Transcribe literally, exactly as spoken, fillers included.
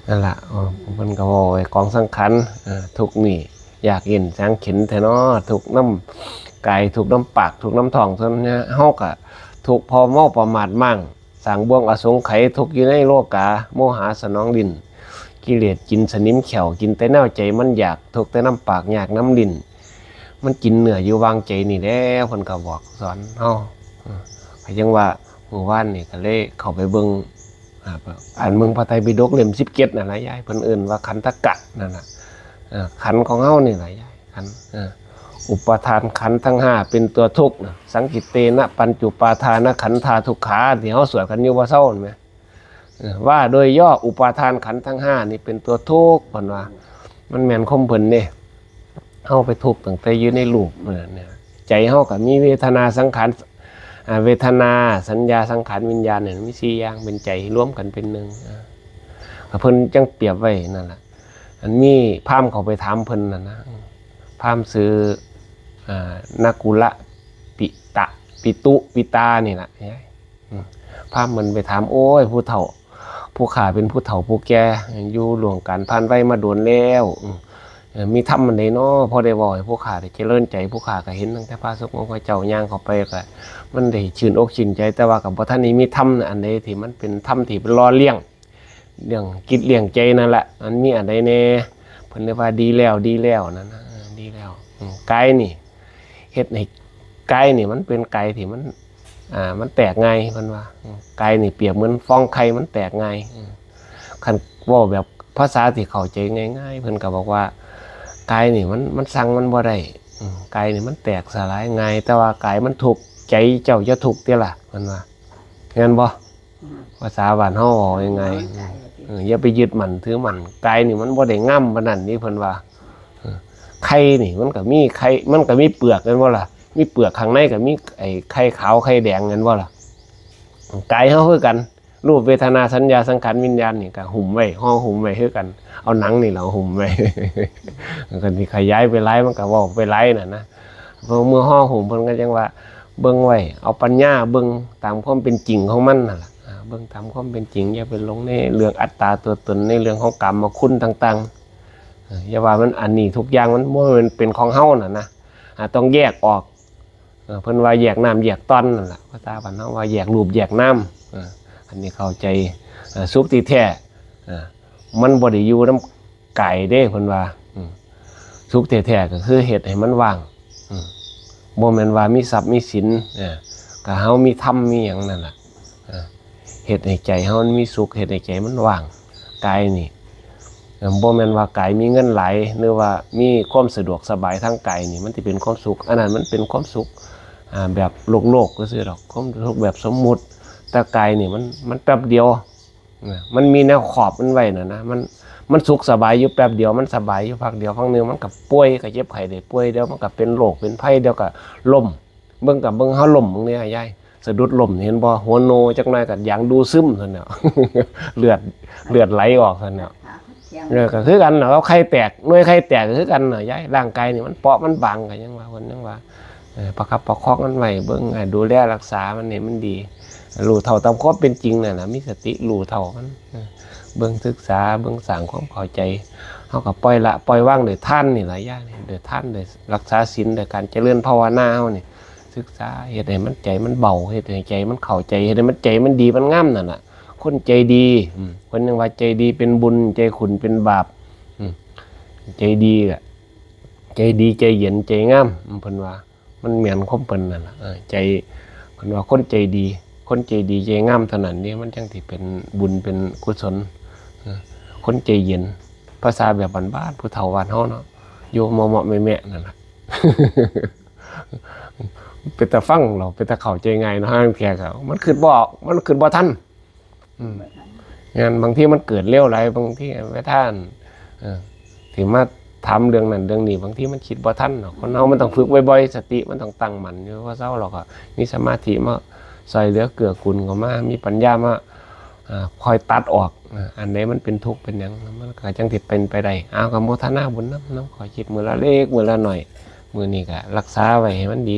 นั่นล่ะ เออ เพิ่นก็เว้าไว้กองสังขาร เออ ทุกข์นี่ยากเย็นแสนเข็ญแท้เนาะ ทุกข์นำกาย ทุกข์นำปาก ทุกข์นำท้อง ส่วนเนี่ย เฮาก็ทุกข์เพราะเมาประมาทมั่ง สร้างบ่วงอสงไขย ทุกข์อยู่ในโลกา โมหะสนองลิ้น กิเลสกินสนิมแข้ว กินแต่แนวใจมันอยาก ทุกข์แต่นำปาก ยากนำลิ้น มันกินเนื้ออยู่วางใจนี่แหละ เพิ่นก็บอกสอนเฮา เออ ก็ยังว่ามื้อวานนี่ก็เลยเข้าไปเบิ่ง อ่า อ่านเบิ่งพระไตรปิฎกเล่มสิบเจ็ดนั่นล่ะยาย เพิ่นเอิ้นว่าขันธกะนั่นน่ะ เอ่อ ขันธ์ของเฮานี่ล่ะยาย ขันธ์ เอ่อ อุปาทานขันธ์ทั้งห้าเป็นตัวทุกข์นะ สังกิตเตนะปัญจุปาทานขันธาทุกขา ที่เฮาสวดกันอยู่บ่เซานั่นแหม เอ่อ ว่าโดยย่ออุปาทานขันธ์ทั้งห้านี่เป็นตัวทุกข์ เพิ่นว่า มันแม่นความเพิ่นเด้ เฮาไปทุกข์ตั้งแต่อยู่ในรูปนั่นน่ะ ใจเฮาก็มีเวทนาสังขาร อ่า เวทนา สัญญา สังขาร วิญญาณเนี่ย มีสี่อย่างเป็นใจรวมกันเป็นหนึ่ง อ่า เพิ่นจั่งเปรียบไว้นั่นล่ะ อันมีพราหมณ์เข้าไปถามเพิ่นน่ะนะ พราหมณ์ชื่อ อ่า นกุละปิตะ ปิตุ ปิตานี่ล่ะ อืม พราหมณ์มันไปถาม โอ้ย ผู้เฒ่า ผู้ข้าเป็นผู้เฒ่าผู้แก่ อยู่ล่วงกาลผ่านวัยมาโดนแล้ว อืม เอ่อ มีธรรมอันใดน้อ พอได้เว้าให้ผู้ข้าได้เจริญใจ ผู้ข้าก็เห็นตั้งแต่พระสงฆ์องค์เจ้าย่างเข้าไปก็ มันได้ชื่นอกชื่นใจ แต่ว่าก็บ่ทันได้มีธรรมอันใดที่มันเป็นธรรมที่เป็นหล่อเลี้ยง เลี้ยงจิตเลี้ยงใจนั่นแหละ มันมีอันใดแน่ เพิ่นเลยว่าดีแล้ว ดีแล้วนั่นนะ เออ ดีแล้ว อืม กายนี่ เฮ็ดให้กายนี่มันเป็นกายที่มัน อ่า มันแตกง่าย เพิ่นว่า อืม กายนี่เปรียบเหมือนฟองไข่ มันแตกง่าย อืม คันเว้าแบบภาษาที่เข้าใจง่ายๆ เพิ่นก็บอกว่า กายนี่มัน มันสั่งมันบ่ได้ อืม กายนี่มันแตกสลายง่าย แต่ว่ากายมันทุกข์ ใจเจ้าอย่าทุกข์ติล่ะ เพิ่นว่า แม่นบ่? อืม ภาษาบ้านเฮาเว้าง่ายๆ อืม เออ อย่าไปยึดมั่นถือมั่น กายนี่มันบ่ได้งามปานนั้นนี่ เพิ่นว่า เออ ไข่นี่มันก็มีไข่ มันก็มีเปลือกแม่นบ่ล่ะ มีเปลือกข้างในก็มีไอ้ไข่ขาวไข่แดงแม่นบ่ล่ะ กายเฮาคือกัน รูป เวทนา สัญญา สังขาร วิญญาณนี่ก็หุ้มไว้ ห่อหุ้มไว้คือกัน เอาหนังนี่แหละหุ้มไว้ มันก็สิขยายไปหลาย มันก็เว้าไปหลายนั่นนะ เพราะเมื่อห่อหุ้มเพิ่นก็จั่งว่า เบิ่งไว้ เอาปัญญาเบิ่งตามความเป็นจริงของมันนั่นล่ะ อ่า เบิ่งตามความเป็นจริง อย่าไปหลงในเรื่องอัตตาตัวตน ในเรื่องของกามคุณต่างๆ เออ อย่าว่ามันอันนี้ทุกอย่างมันบ่แม่นเป็นของเฮาน่ะนะ อ่า ต้องแยกออก เออ เพิ่นว่าแยกน้ำแยกตอนนั่นล่ะ ภาษาบ้านเฮาว่าแยกรูปแยกนาม เออ อันนี้เข้าใจ เออ สุขที่แท้ เออ มันบ่ได้อยู่นำกายเด้ เพิ่นว่า อืม สุขแท้ๆ ก็คือเฮ็ดให้มันว่าง อืม บ่แม่นว่ามีทรัพย์มีสิน เออ ก็เฮามีธรรมมีหยังนั่นล่ะ เออ เฮ็ดให้ใจเฮามันมีสุข เฮ็ดให้ใจมันว่าง กายนี่ เอิ่ม บ่แม่นว่ากายมีเงินหลาย หรือว่ามีความสะดวกสบายทางกายนี่ มันสิเป็นความสุข อันนั้นมันเป็นความสุข อ่า แบบโลกๆ ซื่อๆ ดอก ความสุขแบบสมมุติ แต่กายนี่มัน มันแป๊บเดียว นะ มันมีแนวขอบมันไว้น่ะนะ มัน มันสุขสบายอยู่แป๊บเดียว มันสบายอยู่พักเดียว พักหนึ่งมันก็ป่วย ก็เจ็บไข้ได้ป่วย เดี๋ยวมันก็เป็นโรคเป็นภัย เดี๋ยวก็ล้ม เบิ่งกับเบิ่งเฮาล้มเบิ่งเนี่ยยาย สะดุดล้มเห็นบ่ หัวโนจักหน่อยก็ยางดูซึมซั่นแหล้ว เลือด เลือดไหลออกซั่นแหล้ว เออ ก็คือกันน่ะ กับไข่แตก หน่วยไข่แตกก็คือกันน่ะยาย ร่างกายนี่มันเปราะมันบาง ก็ยังว่า เพิ่นยังว่า เออ ประคับประคองมันไว้ เบิ่ง อ่า ดูแลรักษามันให้มันดี รู้เท่าตามความเป็นจริงนั่นน่ะ มีสติรู้เท่ามัน เออ เบิ่งศึกษา เบิ่งสร้างความเข้าใจ เฮาก็ปล่อยละปล่อยวางด้วยทานนี่ล่ะยาย ด้วยทาน ด้วยรักษาศีล ด้วยการเจริญภาวนาเฮานี่ ศึกษา เฮ็ดให้มันใจมันเบา เฮ็ดให้ใจมันเข้าใจ เฮ็ดให้มันใจมันดีมันงามนั่นล่ะ คนใจดี อืม เพิ่นยังว่าใจดีเป็นบุญ ใจขุ่นเป็นบาป อืม ใจดีอะ ใจดี ใจเย็น ใจงาม อืม เพิ่นว่า มันแม่นความเพิ่นนั่นล่ะ เออ ใจ เพิ่นว่าคนใจดี คนใจดีใจงามเท่านั้นนี่ มันจั่งสิเป็นบุญเป็นกุศล เออ คนใจเย็น ภาษาแบบบ้านๆ ผู้เฒ่าบ้านเฮาเนาะ อยู่เหมาะๆ แมะๆ นั่นล่ะ เป็นตาฟังเนาะ เป็นตาเข้าใจง่ายเนาะ ห่าลางเทื่อก็ มันคิดบ่ออก มันคิดบ่ทัน อืม บ่ทัน แม่น บางทีมันเกิดเร็วหลาย บางทีเวลา เอ่อ ที่มาถามเรื่องนั้นเรื่องนี้ บางทีมันคิดบ่ทันเนาะ คนเฮามันต้องฝึกบ่อยๆ สติมันต้องตั้งมั่นอยู่ พอเซาเราก็มีสมาธิมาซ่อยเหลือเกื้อกูลเข้ามา มีปัญญามา อ่า คอยตัดออก อ่า อันใดมันเป็นทุกข์เป็นหยัง มันก็จั่งสิเป็นไปได้ อ้าว ก็โมทนาบุญนำ นำ ขอคิดมื้อละเล็กมื้อละน้อย มื้อนี้ก็รักษาไว้ให้มันดี